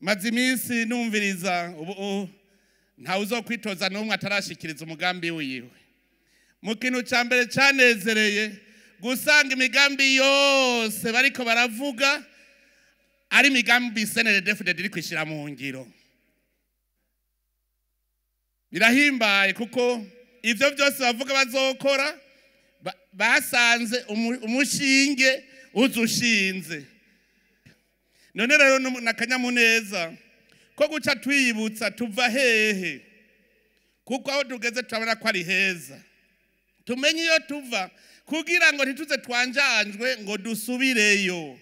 Maze iminsi numviriza ubu ntawe uzokwitoza n'umwe atarashikiriza umugambi wiwe. Mu kintu cya mbere cyanezereye gusanga imigambi yose bariko baravuga ari imigambi CNDD-FDD iri kwishyira mu ngiro. Birahimbaye kuko ivyo byose bavuga bazokora basanze umushinge uzushinze. None rero n'akanyamuneza ko guca twiyibutsa tuva hehe, kuko aho tugeze turabona ko ari heza. Tumenye iyo tuva kugira ngo ntituze twanjanjwe ngo dusubireyo.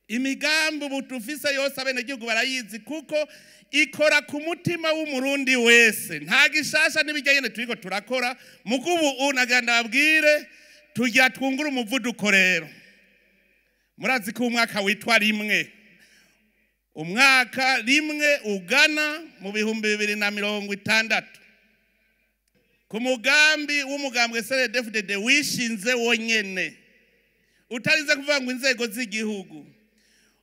Imigambi ubu tufise yose abenegihugu barayizi kuko ikora ku mutima w'umurundi wese. Nta gishasha n'ibijya nyene turiko turakora, mugubu unagira ndababwire tugira twungure umuvuduko rero. Murazi ko umwaka witwa rimwe, umwaka rimwe ugana mu 2060 ku mugambi w'umugambwe CNDD-FDD wishinze wonyene, utarize kuvuga ngo inzego z'igihugu,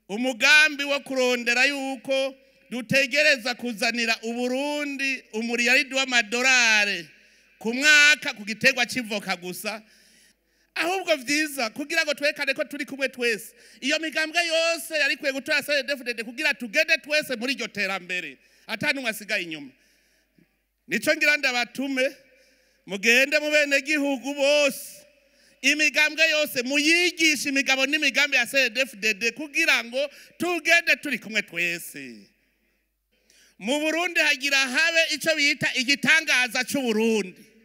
umugambi wo kurondera yuko dutegereza kuzanira Uburundi umuriyaridi w'amadolari ku mwaka ku giterwa c'ivoka gusa. Ahubwo vyiza kugira ngo twerekane ko turi kumwe twese. Iyo migambwe yose yari kwiye gutora CNDD-FDD kugira tugende twese muri iryo terambere, ata n'umwe asigaye inyuma. Nico ngira ndabatume mugende mu bene gihugu bose, imigambwe yose muyigishe imigabo n'imigambi ya CNDD-FDD kugira ngo tugende turi kumwe twese. Mu Burundi hagira habe ico bita igitangaza c'Uburundi.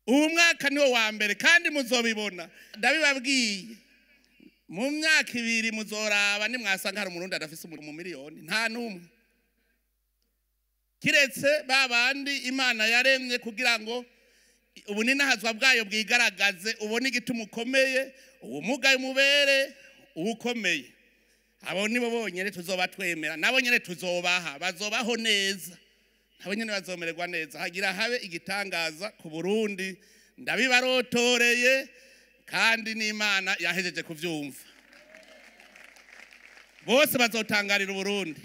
Uwu mwaka niwo wa mbere kandi muzobibona. Ndabibabwiye, mu myaka ibiri muzoraba nimwasanga hari umurundi adafise mu miliyoni, nta n'umwe, kiretse babandi Imana yaremye kugira ngo ubuninahazwa bwayo bwigaragaze, ubone igituma ukomeye, ubumuga umubere uwukomeye. Abo nibo bonyene tuzoba twemera, nabo nyene tuzobaha, bazobaho neza, nabo nyene bazomererwa neza. Hagira habe igitangaza ku Burundi, ndabibarotoreye kandi n'Imana yahejeje kuvyumva. Bose bazotangarira Uburundi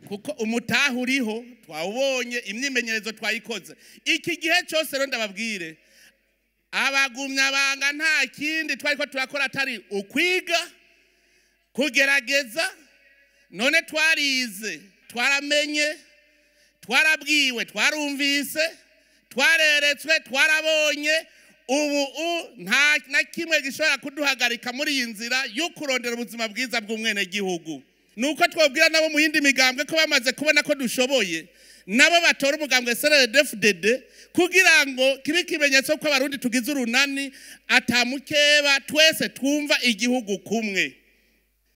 kuko umutaha uriho twawubonye, imyimenyerezo twayikoze. Iki gihe cyose rero ndababwire, abagumya banga nta kindi twariko turakora atari ukwiga, kugerageza. None twarize, twaramenye, twarabwiwe, twarumvise, twareretswe, twarabonye. Ubu nta na kimwe gishobora kuduhagarika muri iyi nzira yo kurondera ubuzima bwiza bw'umwenegihugu. Nuko twabwira nabo mu yindi migambwe ko bamaze kubona ko dushoboye, nabo batora umugambwe CNDD-FDD kugira ngo kibe ikimenyetso ko abarundi tugize urunani atamukeba, twese twumva igihugu kumwe.